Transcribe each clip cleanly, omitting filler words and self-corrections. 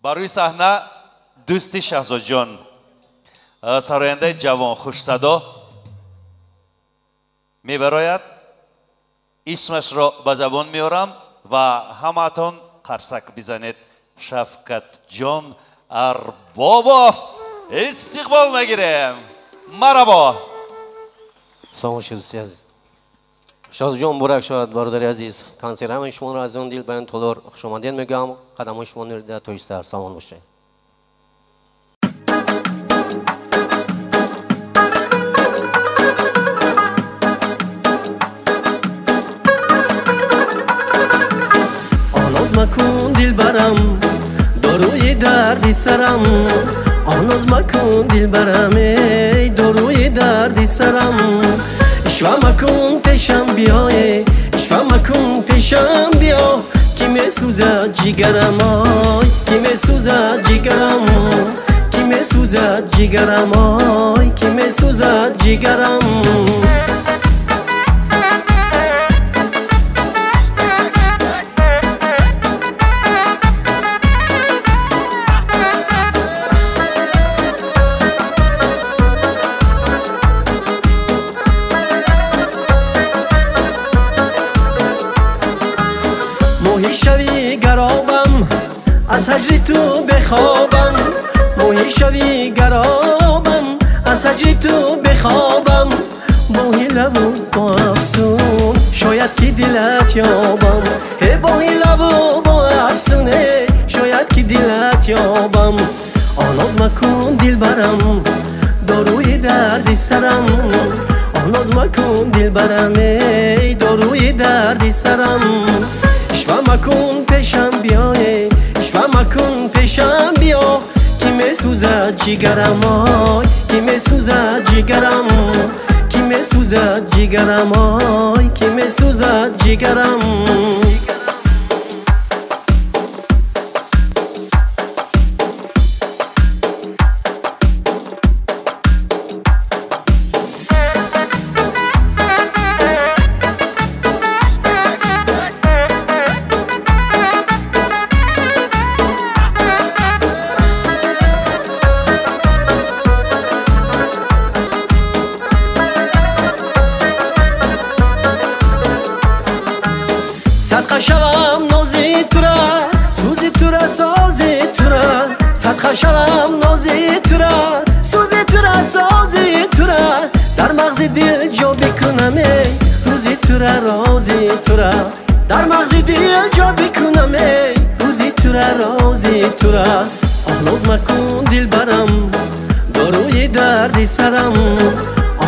Ба рӯи саҳна дӯсти Шаҳзодҷон, сарояндаи ҷавон, хушсадо мебарояд. Исмашро ба забон меорам ва ҳамаатон қарсак бизанед. Шавкатҷон Арбобов истиқбол мегирем. Марҳабо. Салом дӯсти азиз. Шаҳзодҷон муборак шавад, бародари азиз. Консерт ҳамаи шуморо аз он дил ба ин толор хушомадед мегӯям. Қадамҳои шумо нури дар тоҷи сар. Салом бошед. Оноз макун дилбарам, доруи дарди сарам. Оноз макун дилбарам, эй доруи дарди сарам. Ишва макун пешам биёе, ишва макун пешам биё, ки месӯзад ҷигарам, ой, ки месӯзад ҷигарам, ки месӯзад ҷигарам, ой, ки месӯзад ҷигарам. Моҳи шави гаробам, аз ҳаҷри ту бехобам. Моҳи шави гаробам, аз ҳаҷри ту бехобам. Бо ҳилаву бо афсун шояд ки дилат ёбам. Э бо ҳилаву бо афсун, шояд ки дилат ёбам. Оноз макун дилбарам, доруи дарди сарам. Оноз макун дилбарам, эй доруи дарди сарам. Ишва макун пешам биёе, ишва макун пешам биё, ки месӯзад ҷигарам, ой, ки месӯзад ҷигарам, ки месӯзад ҷигарам, ой, ки месӯзад ҷигарам. Садқа шавам нози тура, сӯзи тура, сози тура. Садқа шавам нози тура, сӯзи тура, сози тура. Дар мағзи дил ҷо бикунам, эй рӯзи тура, рози тура. Дар мағзи дил ҷо бикунам, эй рӯзи тура, рози тура. Оноз макун дилбарам, доруи дарди сарам.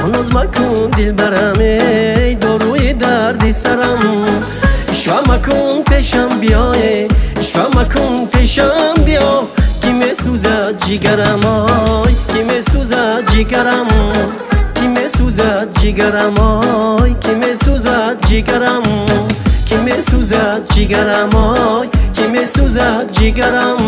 Оноз макун дилбарам, эй доруи дарди сарам. Ишва макун пешам биёе, ишва макун пешам биё, ки месӯзад ҷигарам, ой, ки месӯзад ҷигарам, ки месӯзад ҷигарам, ой, ки месӯзад ҷигарам, ки месӯзад ҷигарам, ой, ки месӯзад ҷигарам.